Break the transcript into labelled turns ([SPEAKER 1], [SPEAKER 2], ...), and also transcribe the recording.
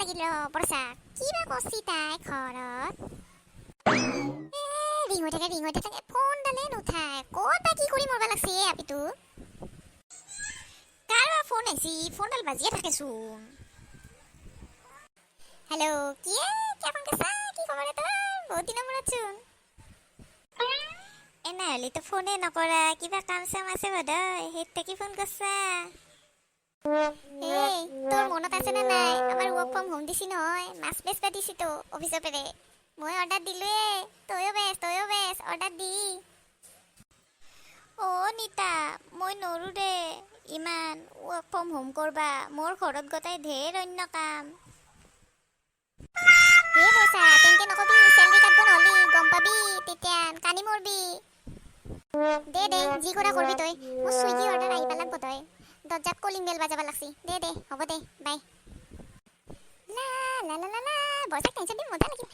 [SPEAKER 1] লাগিল ৰ বৰষা। কিবা কৰছি তাই ঘৰত? এ ৰিং হৈ থাকে, ৰিং হৈ থাকে, ফোনডালে নুঠায়। ক'ত বা কি কৰি মৰবা লাগছি এ আপিটো? কাৰ বা ফোন আহিছি? ফোনডাল বাজিয়ে থাকেচোন। হেল্ল', কি কেমন কেছা? কি খবৰ তোৰ? বহুত দিনৰ মূৰত চোন। এনে হ'লেতো ফোনে নকৰা। কিবা কাম চাম আছে বোধহয়, সেই থাকি ফোন কৰছা। এই, তোৰ মনত আছে নে নাই, আমাৰ ৱৰ্ক ফ্ৰম হোম দিছি নহয়? মাছ বেচবা দিছি তো অফিচৰ পেৰে। মই অৰ্ডাৰ দিলোৱে, তয়ো বেচ, তয়ো বেচ, অৰ্ডাৰ দি। অ' নিতা, মই নৰো দে ইমান ৱৰ্ক ফ্ৰম হোম কৰবা। মোৰ ঘৰত গোটাই ঢেৰ অন্য কাম। হে বচা, তেনকে নকবি। চেলাৰী কাটব নহ'লি গম পাবি তেতিয়া, কানি মৰবি। দে দে, যি কৰা কৰবি তই। মোৰ চুইগি অৰ্ডাৰ আহি পালাক তই দৰ্জাত কলিং বেল বাজাব লাগছি। দে দে, হ'ব দে, বাই। লা লা লা লা লা, বৰচাক টেনচন দি মজা লাগিল।